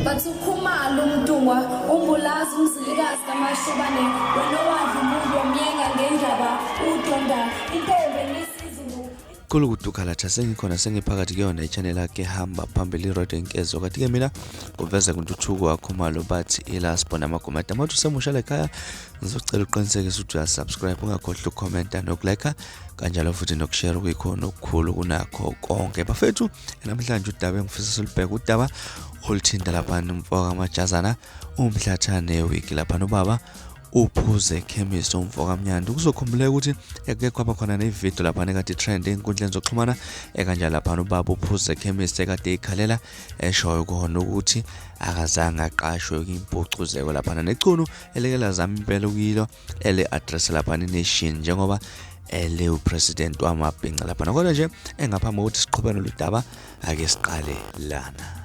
Bathi uKhumalo uMntungwa uMbulazi uMzilikazi kaMashobane wena owadla umuntu wamyenga ngendaba udonda intombi enisizulu. Kulukudukhalatsha sengikhona sengiphakathi kuyona i-channel yakhe hamba phambili irodo inkezo kanti-ke mina kuveza kuntuthuko wakhumalo bathi ilasbo namagumede amathi usemusha lekhaya ngizocela uqinisekise ukuthi uyasubscribe ungakhohlwa ukukhomenta nokulike kanjalo futhi nokushare kuyikhona okukhulu kunakho konke bafethu. Namhlanje udaba engifisa silubheke udaba oluthinta laphana umfoka amajazana umhlathane wiki laphana ubaba uphuze chemist umfoka mnyandu. Kuzokhumbuleka ukuthi ekuke kwaba khona nevideo laphana ekade trend ey'nkundleni zokuxhumana ekanjalo laphana ubaba uphuze chemist ekade ikhalela eshoyo khona ukuthi akazange aqashwe kwimpucuzeko laphana nechunu elekela zami impela ukuyilo ele address laphana ination njengoba ele upresident wamabhinca laphana. Kodwa nje engaphambi kokuthi siqhubeke nolu daba ake siqale lana.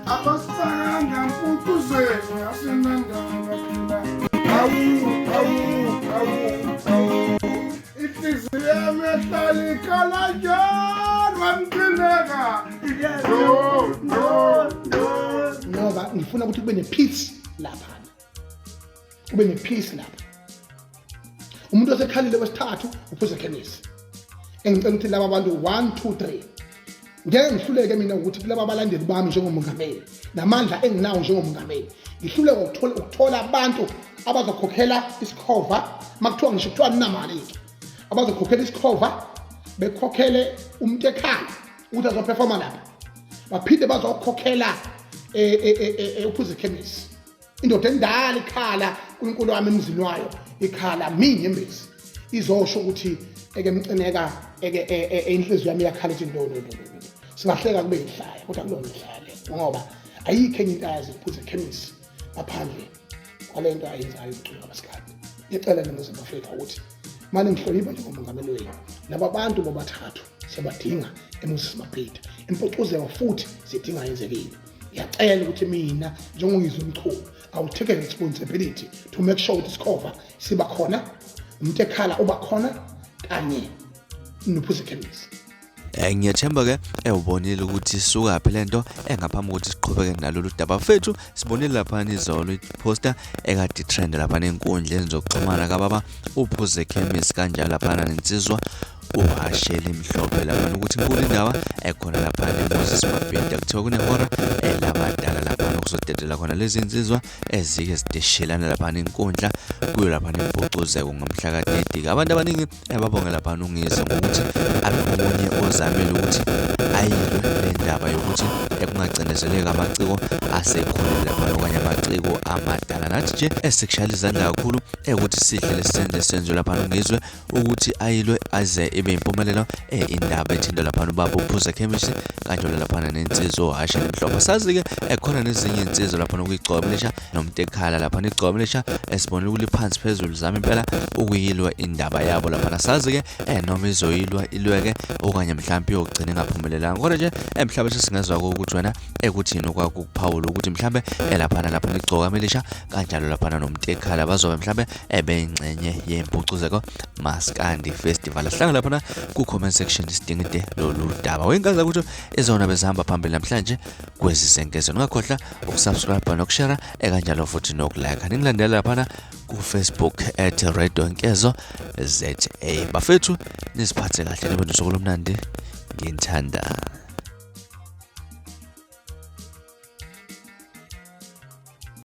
Abasifakanga mpucuzeko asinandaba thina. Awu, awu, awu, awu. Inhliziyo yami ehlala ikhala njalo wamgcineka. No, no, no. Ngoba ngifuna ukuthi kube ne-peace lapha, kube ne-peace lapha. Umuntu osekhalile wesithathu uphuze khemisi. Engicela ukuthi laba bantu 1 2 3 ngeke ngihluleke mina ukuthi kulaba abalandeli bami njengomongameli namandla enginawo njengomongameli ngihluleke ukuthola abantu abazokhokhela isikhova. Makuthiwa ngisho kuthiwa ninamali-ke abazokhokhela isikhova, bekhokhele umuntu ekhaya ukuthi azoperforma lapha, baphinde bazokhokhela uphuze khemisi. Indoda endala ikhala uNkulunkulu wami emzini wayo ikhala minyembezi izosho ukuthi eke mcineka eke inhliziyo yami iyakhala ithi no no no no. Singahleka kube ihlaya kodwa kulona ihlaya le ngoba ayikho enye into ayazi uphuze khemisi ngaphandle kwale nto ayenzayo umculo kaMaskandi. Ngicela eNingizimu Afrika ukuthi mane ngihlonipha njengomongameli wenu laba bantu bobathathu siyabadinga eMoses Mabhida. Impucuzeko futhi sidinga yenzekile. Ngiyacela ukuthi mina njengoNgizwe Mchunu I will take a responsibility to make sure ukuthi isikhova siba khona, umuntu ekhala uba khona kanye nophuze khemisi. Ngiyathemba ke ewubonile ukuthi isukaphi lento engaphambi kokuthi siqhubeke nalolu daba fethu. Sibonile laphana izolo iposter ekade trend laphana enkundleni zokuxhumana kababa uphuze khemisi kanjalo laphana nensizwa uhasheli mhlophe laphana ukuthi inkulu indaba ekhona laphana eMoses Mabhida. Kuthiwa kunehora elabadala laphana okuzodedela khona lezi nsizwa ezike zideshelana laphana inkundla kuyo laphana impucuzeko ngomhla ka-30. Abantu abaningi ebabonge laphana uNgizwe ngokuthi abe omunye ozamile ukuthi ayilwe le ndaba yokuthi ekungacindezeleki amaciko asekhulile laphana okanye amaciko amadala. Nathi nje esikushayela izandla kakhulu ekuthi sihle lesenze senzo laphana uNgizwe ukuthi ayilwe aze ibe impumelelo indaba ethinta laphana ubaba uphuze khemisi kanjalo laphana nensizwa ohashe lemhlophe. Sazi-ke ekhona nezinye iy'nsizwa laphana okuyigcobo elisha nomtekhala laphana igcobo elisha esibonile ukuliphansi phezulu zami impela ukuyilwa indaba yabo laphana. Sazi-ke noma izoyilwa ilweke okanye mhlampe iyogcina ingaphumelelanga, kodwa nje mhlawumbe sesingezwa-ke ukuthi wena ekuthini okwakukuphawula ukuthi mhlambe elaphana laphana igcoka elisha kanjalo laphana nomtekhala bazobe mhlambe ebeyingxenye yempucuzeko Maskandi Festival. Sihlangana laphana ku-comment section sidingide lolu daba. Wenkaza ukuthi izona bezihamba phambili namhlanje kwezisenkezo. Ungakhohlwa ukusubscribe nokushare ekanjalo futhi nokulike. Ningilandela laphana ku-Facebook at Radio Nkezo ZA. Bafethu niziphathe kahle nibe nosuku olumnandi. Nginithanda.